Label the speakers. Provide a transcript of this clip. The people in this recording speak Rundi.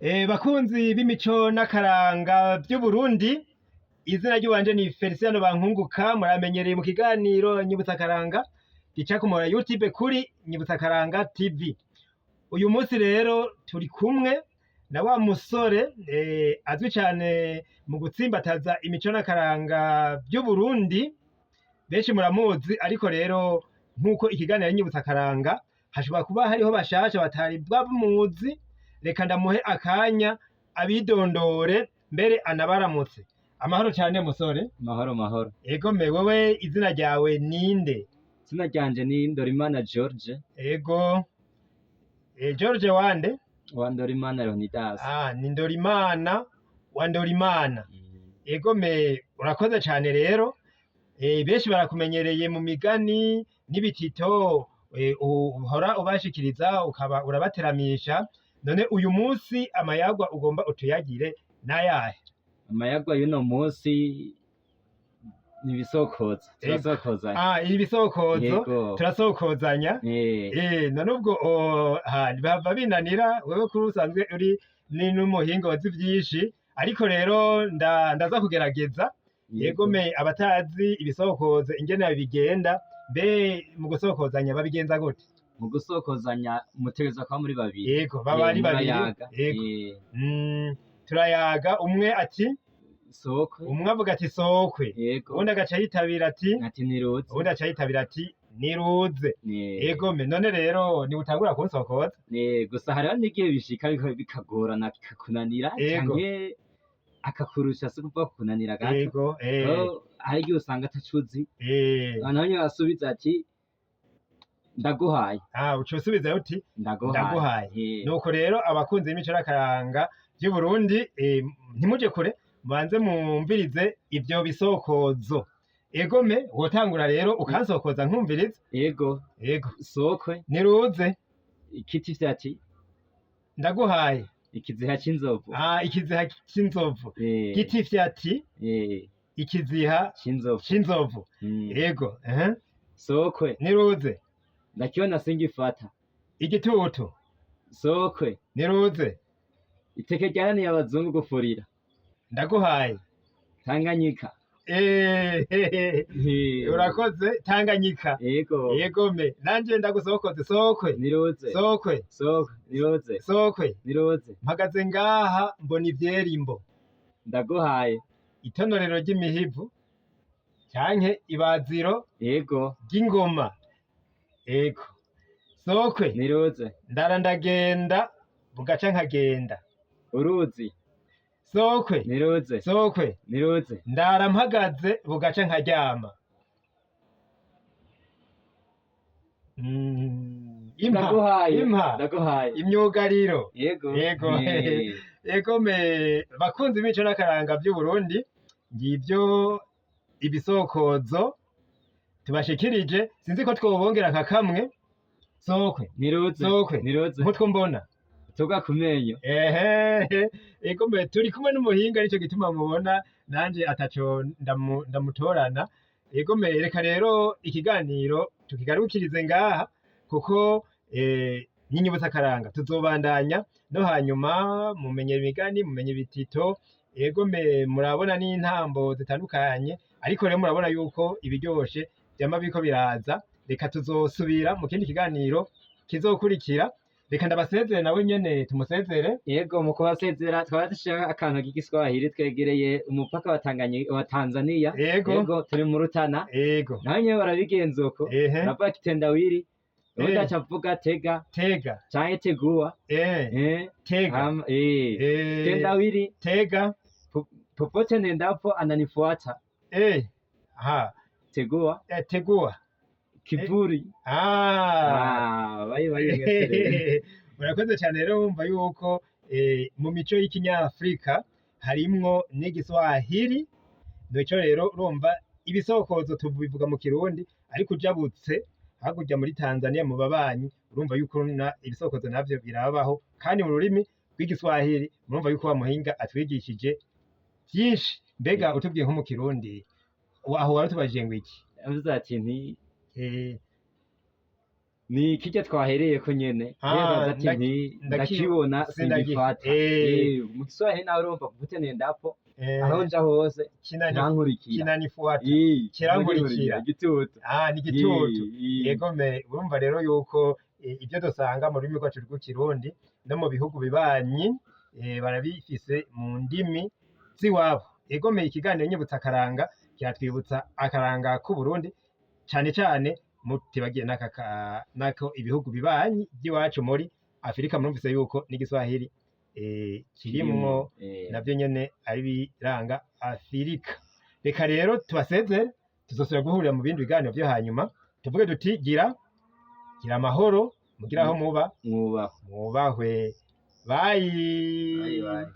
Speaker 1: Bakunzi b'imico n'akaranga vy'Uburundi, izina ry'iwanje ni Feliciano Bankunguka, muramenyereye mu kiganiro Nyibutsa Akaranga gica ku muhora YouTube kuri Nyibutsa Akaranga TV. Uyu munsi rero turi kumwe na wa musore azwi cane mu gutsimbataza imico n'akaranga vy'Uburundi, benshi muramuzi, ariko rero nk'uko ikiganiro Nyibutsa Akaranga hashobora kuba hariho bashasha batari bwamuzi, reka ndamuhe akanya abidondore mbere anabaramutse. Amahoro cane musore.
Speaker 2: Mahoro mahoro.
Speaker 1: Ego me, wewe izina ryawe ninde?
Speaker 2: Izina ryanje ni Ndorimana George.
Speaker 1: Ego. George wande?
Speaker 2: Wa Ndorimana Leonidas.
Speaker 1: Ah, ni Ndorimana wa Ndorimana. Ego me, urakoze cane rero. Benshi barakumenyereye mu migani n'ibitito, uhora ubashikiriza ukaba urabateramisha. None uyu munsi amayagwa ugomba utuyagire n'ayahe?
Speaker 2: Amayagwa y'uno munsi ni ibisokozo. Turasokozanya.
Speaker 1: Ah, ibisokozo.
Speaker 2: Yego.
Speaker 1: Turasokozanya. None ubwo bava binanira wewe kuri usanzwe uri ni n'umuhinga wazi vyinshi, ariko rero ndaza kugerageza. Yego me, abatazi ibisokozo ingene bigenda, mbe mu gusokozanya babigenza gute?
Speaker 2: Mu gusokozanya mutegerezwa kuba muri babiri.
Speaker 1: Yego, baba ari babiri.
Speaker 2: Murayaga.
Speaker 1: Yego. Turayaga, umwe ati
Speaker 2: Sokwe.
Speaker 1: Umwe avuga ati sokwe.
Speaker 2: Yego.
Speaker 1: Uwundi agaca yitabira ati
Speaker 2: Ati niruze.
Speaker 1: Uwundi aca yitabira ati niruze. Yego me, none rero ni utangura kunsokoza.
Speaker 2: Gusa hariho n'igihe bishika bikagorana bikakunanira canke akakurusha, si ukuvuga kukunanira gato.
Speaker 1: Yego.
Speaker 2: Rero hari igihe usanga atacuzi. Noneho nyine asubiza ati ndaguhaye.
Speaker 1: Ah, uca usubizayo uti
Speaker 2: ndaguhaye.
Speaker 1: Ndaguhaye. Nuko rero abakunzi b'imico n'akaranga vy'Uburundi, ntimuje kure, mubanze mwumvirize ivyo bisokozo. Egome, wotangura rero ukansokoza nkumviriza.
Speaker 2: Yego.
Speaker 1: Yego.
Speaker 2: Sokwe.
Speaker 1: Niruze.
Speaker 2: Ikiti vyati.
Speaker 1: Ndaguhaye.
Speaker 2: Ikiziha c'inzovu.
Speaker 1: Ah, ikiziha c'inzovu. Giti vyati. Ikiziha
Speaker 2: c'inzovu.
Speaker 1: C'inzovu. Yego.
Speaker 2: Sokwe.
Speaker 1: Niruze.
Speaker 2: Ndakibona singifata.
Speaker 1: Igitutu.
Speaker 2: Sokwe.
Speaker 1: Niruze.
Speaker 2: Iteke ryananiye abazungu gufurira.
Speaker 1: Ndaguhaye.
Speaker 2: Tanganyika.
Speaker 1: Urakoze, Tanganyika.
Speaker 2: Yego.
Speaker 1: Yego me, nanje ndagusokoze. Sokwe.
Speaker 2: Niruze.
Speaker 1: Sokwe.
Speaker 2: Sokwe. Niruze.
Speaker 1: Sokwe.
Speaker 2: Niruze.
Speaker 1: Mpagaze ngaha mbona ivyerimbo.
Speaker 2: Ndaguhaye.
Speaker 1: Itonorero ry'imihivu canke ibaziro
Speaker 2: Yego.
Speaker 1: ry'ingoma. Yego. Sokwe.
Speaker 2: Niruze.
Speaker 1: Ndara ndagenda bugaca nkagenda.
Speaker 2: Uruzi.
Speaker 1: Sokwe.
Speaker 2: Niruze.
Speaker 1: Sokwe.
Speaker 2: Niruze.
Speaker 1: Ndara mpagaze bugaca nkaryama. Impa.
Speaker 2: Ndaguhaye.
Speaker 1: Impa.
Speaker 2: Ndaguhaye.
Speaker 1: Imyugariro.
Speaker 2: Yego.
Speaker 1: Yego. Yego me, bakunzi b'imico n'akaranga vy'Uburundi, ngivyo ibisokozo tubashikirije. Sinzi ko twobongera nka kamwe. Sokwe.
Speaker 2: Niruze.
Speaker 1: Sokwe.
Speaker 2: Niruze.
Speaker 1: Nk'utwo mbona.
Speaker 2: Tuga ku menyo.
Speaker 1: Ehe, ego mbe, turi kumwe n'umuhinga, nico gituma mubona nanje ataco ndamutorana. Ego me, reka rero ikiganiro tukigarukirize ngaha, kuko n'inyibutsa akaranga tuzobandanya no hanyuma mumenye imigani, mumenye ibitito. Ego me, murabona n'intambo zitandukanye, ariko rero murabona yuko ibiryoshe vyama biriko biraza. Reka tuzosubira mu kindi kiganiro kizokurikira. Reka ndabasezere, nawe nyene tumusezere.
Speaker 2: Yego, mu kubasezera twaba dushaka akantu k'igiswahili, twegereye umupaka wa Tanzania.
Speaker 1: Yego.
Speaker 2: Yego, turi mu Rutana.
Speaker 1: Yego.
Speaker 2: Naho nyene barabigenza uko. Baravuga kitendawili. Ubundi aca avuga tega.
Speaker 1: Tega.
Speaker 2: Canke teguwa.
Speaker 1: Tega.
Speaker 2: Kitendawili.
Speaker 1: Tega.
Speaker 2: Popote nendapo ananifuata.
Speaker 1: Aha.
Speaker 2: Teguwa.
Speaker 1: Teguwa.
Speaker 2: Kivuri.
Speaker 1: Ah.
Speaker 2: Ah, bayi bayi.
Speaker 1: Urakoze cyane. Rero wumva yuko mu mico y'ikinyafrika harimwo n'igiswahili. Nico rero urumva ibisokozo tubivuga mu Kirundi, ariko ujabutse hakurya muri Tanzania mu babanyi, urumva yuko na ibisokozo navyo birabaho kandi mu rurimi rw'igiswahili. Murumva yuko wa muhinga atwigishije byinshi. Mbega utubwiye nko mu Kirundi aho warutubajije ngo iki?
Speaker 2: Avuze ati nti Ni kirya twahereyeko nyene.
Speaker 1: Ah,
Speaker 2: Rero ati nti ndakibona singifata. Mu Kiswahili nawe urumva popote niendapo, aho nja hose kirankurikira.
Speaker 1: Kinanifuata. Kirankurikira.
Speaker 2: Igitutu.
Speaker 1: Ah, ni igitutu. Yego me, urumva rero yuko ibyo dusanga mu rurimi rwacu rw'ikirundi no mu bihugu bibanyi barabifise mu ndimi z'iwabo. Yego me, ikiganiro nyibutsa akaranga kiratwibutsa akaranga k'Uburundi cane cane, mutibagiye nako ibihugu bibanyi by'iwacu muri Afurika. Murumvise yuko n'igiswahili kirimwo, navyo nyene ari biranga Afurika. Reka rero tubasezere, tuzosubira guhurira mu bindi biganiro vyo hanyuma. Tuvuge duti gira amahoro, mugire aho muba
Speaker 2: mwubahwe.
Speaker 1: Mwubahwe. Bye.
Speaker 2: Bye, bye.